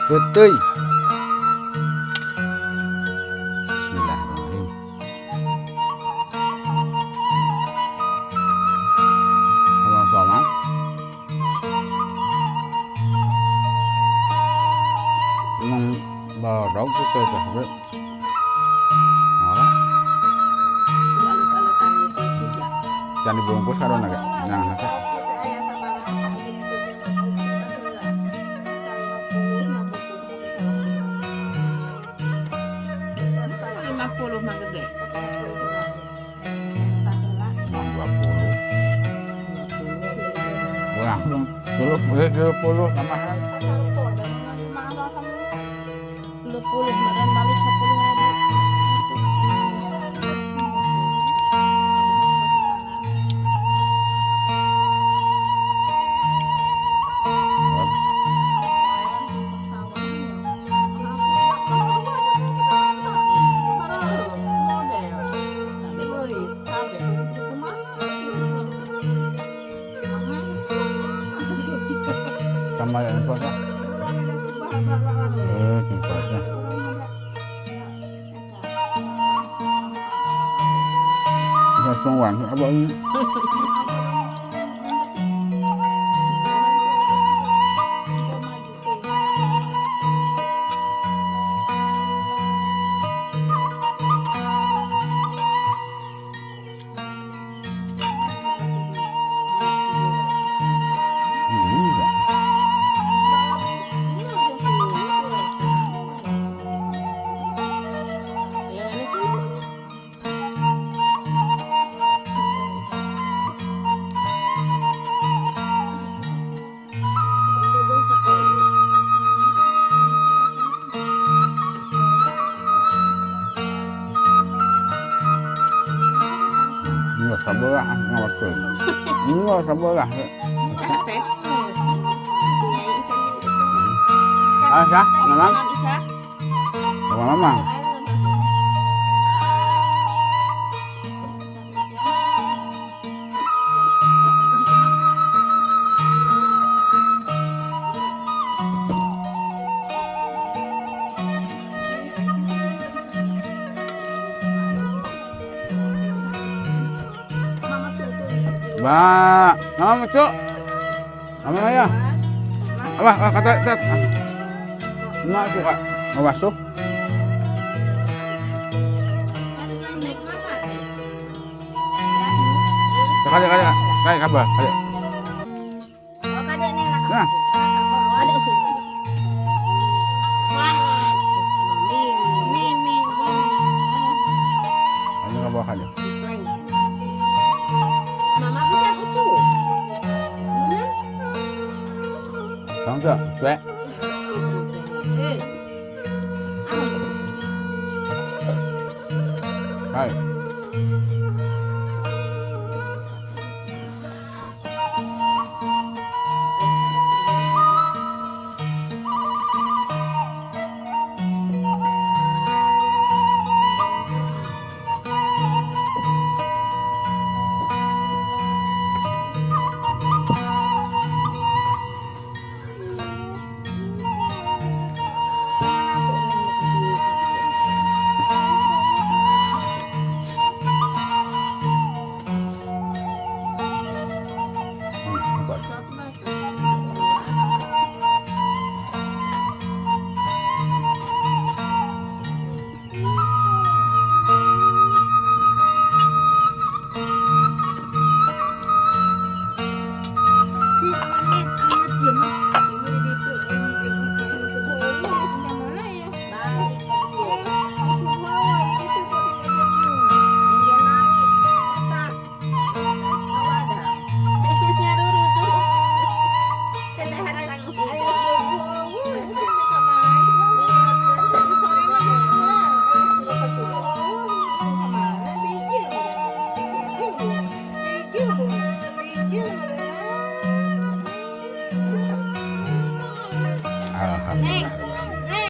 Peuteuy. Bismillahirrahmanirrahim. Sama-sama. Emang baru kita sahabat. Jangan dibungkus karena agak nah nasa. Mah gede. 20. Langsung 30 tambahan. 20 meren balik 10.000. Tambah yang apa kak? Tempatnya. Kita tungguan apa ini? Enggak sabar ngawarkeun. Enggak sabar. Ah, sah, mamang. Mamang. Ba, mama cuk. Mama ya. Apa kata tet. Mak suka ngawasuh. Kali kali kali kabar kali. Nah. Ini kabar kali. Không chưa? Đấy. Đây. Alhamdulillah.